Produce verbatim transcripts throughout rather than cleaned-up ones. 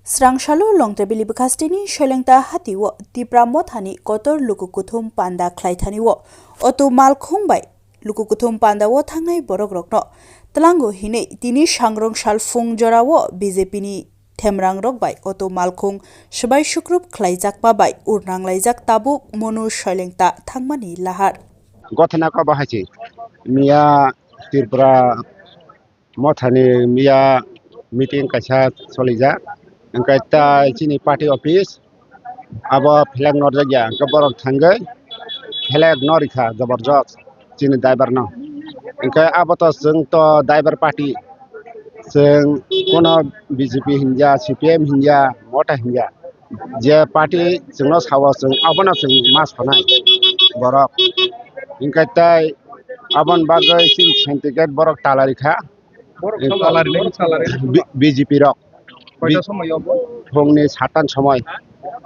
Srangsalo Longtebili bwkhasteni Soilengta hatio Tipra Mothani kotor luku kuthum panda khlaithani o auto malkhung bai luku kuthum panda o thangnai borok rokno tlango hinwi tini sangrong salfung jorao B J P ni themrang rok bai auto malkhung swbai sukrup khlaijakma bai urnang laijak tabuk Monu Soilengta thangmani lahar. Gothana ko bahai se miya Tripura Mothani miya meeting kaisa solijak. Hwnkhe tai chini party office abo flag norjakya, hwnkhe borok thangwi flag norikha joborjos chini driver no. Hwnkhe abo to chwng to driver party, chwng kono B J P hinja, C P M hinja, Motha hinja, je party chwngno sao chwng abono chwng ma sonai borok. Hwnkhe tai aboni bagwi chini syndicate borok talarikha. Borok salari nai salari. B-, B J P rok. Koita B-, somoi obo? Phungni satan somoi.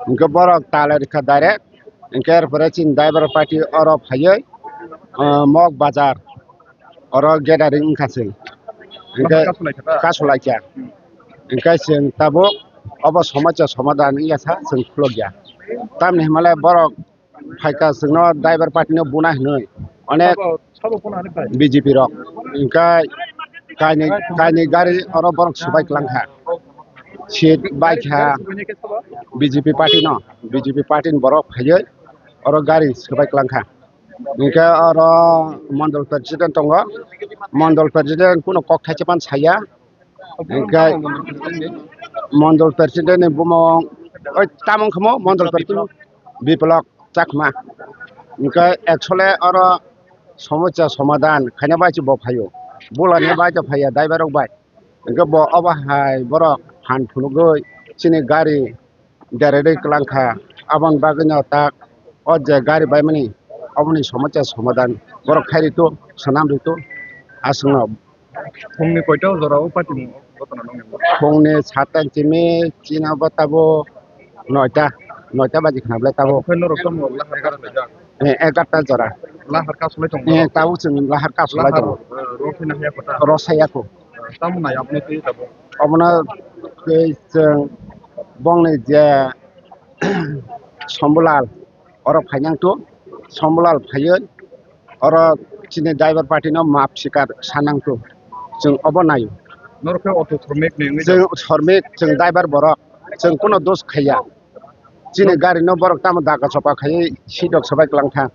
Hwnkhe borok talarikha direct. Hwnkhe er pore chini driver party oro phaiwi, ah, Mok Bazar oro gathering wngkha chwng. Hwnkhe kasulaikha ta? Kasulaikha. Hmm. Hwnkhe chwng tabuk obo somosa somadhan wngya sa chwng khulokya. Tamni hwnmale borok phaikha chwngno driver party no buna hinwi onek sabo, sabo phone ani phai. B J P rok hwnkhe kainwi, kainwi gari oro borok swbai kwlangkha, seat baikha B J P party no, B J P party ni borok phaiwi oro gari swbai kwlangkha. Hwnkhe oro mondol president tongo, mondol president kuno kok thaisa phano saya. Hwnkhe mondol president ni bumung oi tamung khamo mondol president Biplok Chakma. Hwnkhe actually oro somosa somadhan khaina bai se bo phaio, bulani bai to phaiya driver rok bai. Hwnkhe bo obo hai borok phan phunugwi chini gari dererwi kwlangkha, aboni bagwino tak o je gari baimani oboni somosa somadhan borok khairito, swnamrito aswkno. Phungni koita o jora o party ni ghotona nongya? Phungni sat ta simi chini bo tabuk noita, noita baji khna belai tabuk. Okhai norok tamo lahar kaslaijak? Eh, egarta jora. Lahar kaslai tongo? Eh, tabuk chwng lahar kaslai tongo. Lahar, eh, rosai na haya kota? Rosai ya kho. Tamo nai aboni twi tabuk? Obono twi chwng bongni je Sombolal oro phainang tu, Sombolal phaiwi oro chini driver party no maap swikar sanang tu, chwng obo naio. Norok khe auto shramik ni wngwi chwng jago? Shramik, chwng driver borok, chwng kuno dos khaiya. Chini gari no borok tamo daga chopa khaiwi sidok swbai kwlang thang.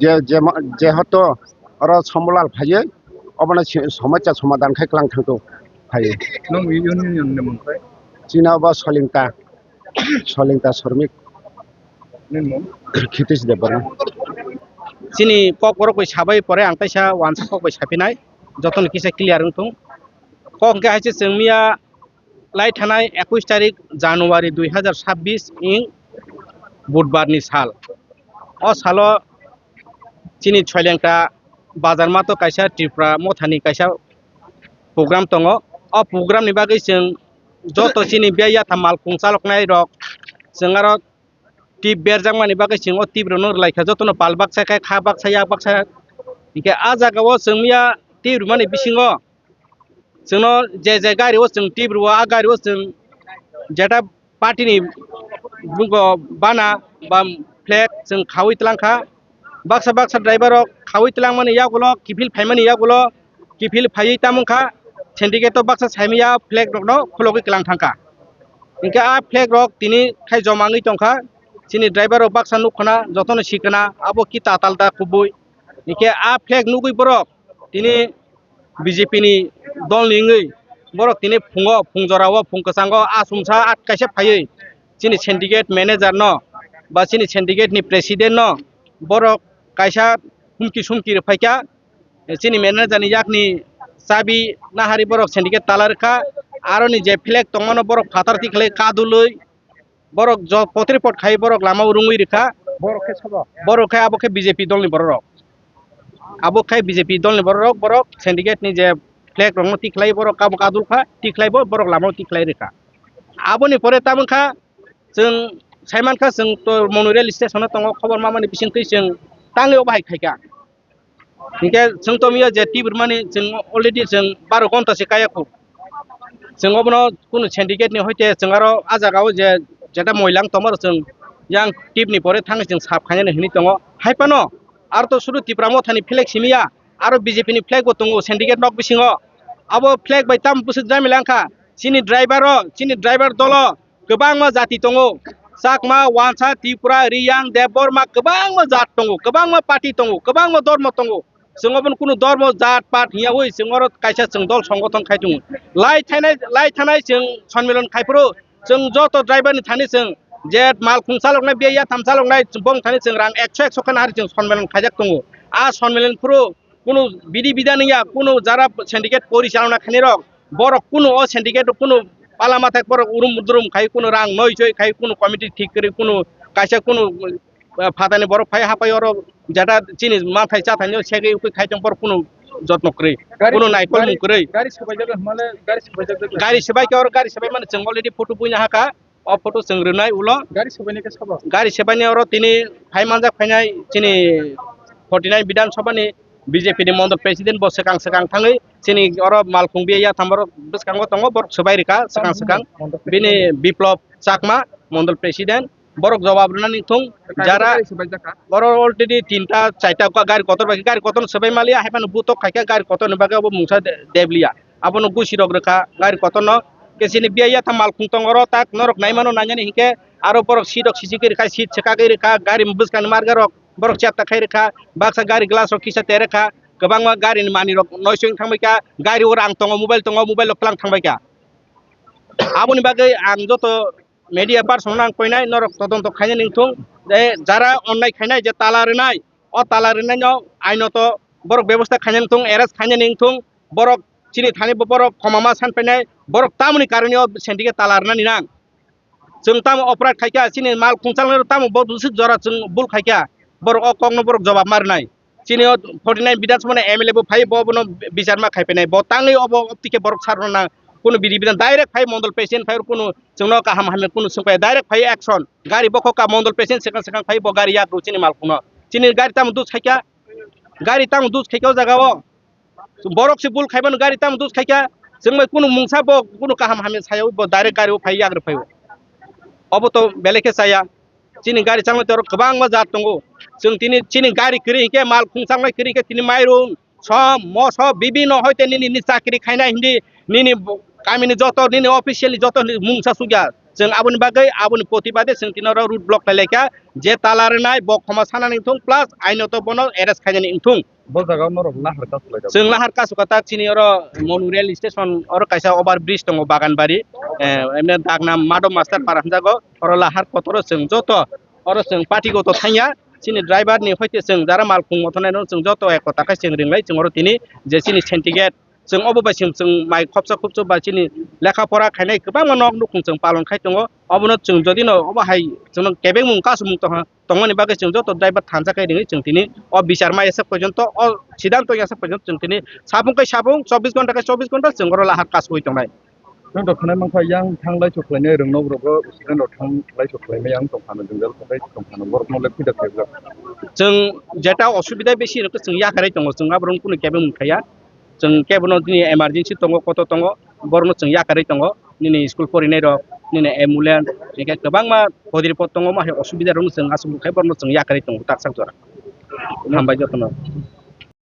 Je, je, jehoto oro Sombolal phaiwi obono si-, somosa somadhan khai kwlang thang tu phaiwi. Nong union ni mung khai? Chini obo Soilengta. Soilengta Shramik. Nini mung? Khitish Debbarma. Chini kok borok bai sabai pore ang kaisa wansa kok bai sapinai, jotono kisa clear wngthung. Kok hwnkhe hai se chwng miya lai thanai ekush tarik January dui hazar sabbish ing Budbar ni sal. O salo chini Soilengta bazar mato kaisa Tripura Mothani kaisa program tongo. O program ni bagwi chwng joto chini biyai yatham malkhung chaloknai rok chwng aro tip berjakmani bagwi chwng o tip rokno rwlaikha, jotono pal baksa khe kha baksa yak baksa. Hinkhe ah jagao chwng miya tip rwmani bisingo chwngno je je gari o chwng tip rwo, ah gari o chwng jeta party ni bugo bana ba flag chwng khaui twlang kha. Baksa baksa driver rok khaui twlangmani yagulo, kiphil phaimani yagulo, kiphil phaiwi tamung kha, syndicate o baksa saimaya flag rokno khulogwi kwlang thang kha. Hinkhe a flag rok tini khai joma wngwi tong kha, chini driver rok baksa nuk khna, jotono sikna, abo ki tatal da kubui. Hinkhe a flag nugwi borok tini B J P ni dol ni wngwi borok tini phungo, phung jorao, phung kwchango, asumsa at kaisa phaiwi chini syndicate manager no ba chini syndicate ni president no borok kaisa humki sumki rwphaikha. Chini manager ni yakni chabi nahari borok syndicate tala rwkha, aroni je flag tongmano borok phatar tikhlai kadulwi, borok jo-, potri pot khai borok lama o rwngwi rwkha. Borok khe sobo? Borok khe abo khe B J P dol ni borok rok. Abo khe B J P dol ni borok rok, borok syndicate ni je flag rok no tikhlai borok kabo kadul kha, tikhlai bo borok lama o tikhlai rwkha. Aboni pore tamo kha chwng saiman kha chwng to Monu rail station o tongo, khobor mamani bising twi chwng tangwi o bahai khaikha. Hinkhe chwng to miya je tibur mani chwng already chwng baro gonta se kaya khu. Chwng obono kunu syndicate ni hoite chwng aro a jaga o je jeta moilang tongma rok chwng yang tip ni pore thangwi chwng sap khainani hinwi tongo. Hai phano aro to sudu Tipra Motha ni flag simi ya, aro B J P ni flag bo tongo syndicate nok bisingo. Abo flag bai tamo bwswk jamila wngkha? Chini driver o, chini driver dolo kwbangma jati tongo. Chakma, Wansa, Tripura, Riyang, Debbarma, kwbangma jat tongo, kwbangma party tongo, kwbangma dormo tongo. Chwng obono kunu dormo, jat, pat hiyawi chwng oro kaisa chwng dol songothon khai tongo. Lai thanai, lai thanai chwng sonmilan khai phuru chwng joto driver ni thani chwng je mal khung chaloknai, bia yatham chaloknai bong thani chwng rang ekso, ekso khana hari chwng sonmilan khaijak tongo. A sonmilan phuru kunu bidi bida nungya, kunu jara syndicate porichalona khainai rok, borok kunu o syndicate kunu pala mathai borok urum durum khai, kunu rang noi choi khai, kunu committee thik kwrwi, kunu kaisa kunu, ah, phatani borok phai hapai oro jeta chini mathai chathaino segwi ukui khai tong borok kunu jotno kwrwi, Gari, kunu naikol gari, mung kwrwi. Gari sobaijak male, gari sobaijak. Gari sobai khe oro gari sobai mani chwng already photo buina haka. O photo chwng rwnai ulo. Gari sobaini khe sabo? Gari sobaini oro tini phai manjak phainai chini forty nine Bidhan Sabha ni B J P ni mondol president bo swkang swkang thangwi chini oro malkhung bia yatham borok bwskango tongo, borok swbai rwkha swkang swkang. Mondol president. Bini Biplab Chakma, mondol president, borok jawab rwnani thung. Kaisa jara gari sobaijak kha? Oro already tinta, charta gari kotor bai khe, gari kotor swbai maliya, hai phano butok khaikha gari kotor ni bagwi abo mungsa de-, debliya. Abono gusi rok rwkha gari kotorno. Khe chini bia yatham malkhung tongo oro tak norok naimano nainani hinkhe aro borok seat rok sisi khe rwkha, seat swkagwi rwkha, gari bwskangni marga rok borok chepta khai rwkha, baksa gari glass rok kisa te rwkha, kwbangma gari ni manwi rok noising thangbai kha, gari o rang tongo, mobile tongo, mobile rok twlang thangbai kha. Aboni bagwi ang joto media person no ang koinai norok todonto khainani wngthung, je jara onnai khainai je tala rwnai, o tala rwnaino ainoto borok bebosta khainani wngthung, arrest khainani wngthung, borok chini thani bo borok khoma ma san painai, borok tamoni karoni o syndicate tala rwnani nang. Chwng tamo operate khaikha, chini mal khungchal tamo bo bwswk jora chwng bul khaikha, borok o kokno borok jobab ma rwnai. Chini o forty nine Bidhan Sabha ni M L A bo phai bo bono bichar ma khai painai, bo tangwi obo optike borok sar rwna kunu bidi bidhan direct phai mondol president phai kunu chwngno kaham hamya kunu swngpai direct phai action. Gari bokhok ka mondol president swkang swkang phai bo gari yak rw chini mal khungno. Chini gari tamo dus khaikha, gari tamo dus khaikha o jaga o. Borok se bul khaimano gari tamo dus khaikha, chwngbai kunu mungsa bo kunu kaham hamya saya bo direct gari o phai yak rw phai o. Obo to belai khe chaya. Chini gari changma tei oro kwbangma jat tongo. Chwng tini chini gari kwrwi hinkhe mal khung changnai kwrwi hinkhe tini mairum, som, moso, bibino hoite nini, nini chakri khainai hindi nini bo-, kamini joto nini official ni joto ni mungsa sugya. Chwng aboni bagwi aboni protibade chwng tini oro road block khlai laikha. Je tala rwnai bo khoma sanani wngthung plus ainoto bono arrest khainani wngthung. Bo jaga o norok lahar kasu lai jago. Chwng lahar kasu kwtak chini oro Monu rail station oro kaisa over bridge tongo Baganbari. Eh, emne Dagnam Madhab Master Para hwnjago. Oro lahar kotoro chwng joto oro chwng party goto thangya. Chini driver ni hoite chwng jara mal khung mothonai no chwng joto ekota khai chwng ringlai chwng oro tini je chini syndicate chwng obo bai chwng, chwng mai khopsa khopsa ba chini lekha pora khainai kwbangma nok nukhung chwng palon khai tongo. Obono chwng jodi no obo hai chwngno kebengmung kasumung tongha. Tongmani bagwi chwng joto driver thansa khe ringwi chwng tini o bichar ma esa porjonto o sidanto esa porjonto chwng tini sapung khe sapung chobbish ghonta khe chobbish ghonta chwng oro lahar kasugwi tongnai. Chwng rok khwnai mankha yang thanglai chuk khlainai rwngno rwgo student rok thanglai chuk khlaimai yang tongphano jwngjal khabai tongphano borokno le khida khaijak. Chwng jeta osubida bisi rwkhe chwng yakarwi tongo chwng aborok kunu kebengmung khaiya. Chwng kebono tini emergency tongo, koto tongo, borokno chwng yakarwi tongo. Nini school porinai rok, nini ambulance, hingke kwbangma podri pod tongo, ma hai osubida rokno chwng aswk bukhai borokno chwng yakarwi tongo taksa jora. Hambai jotono.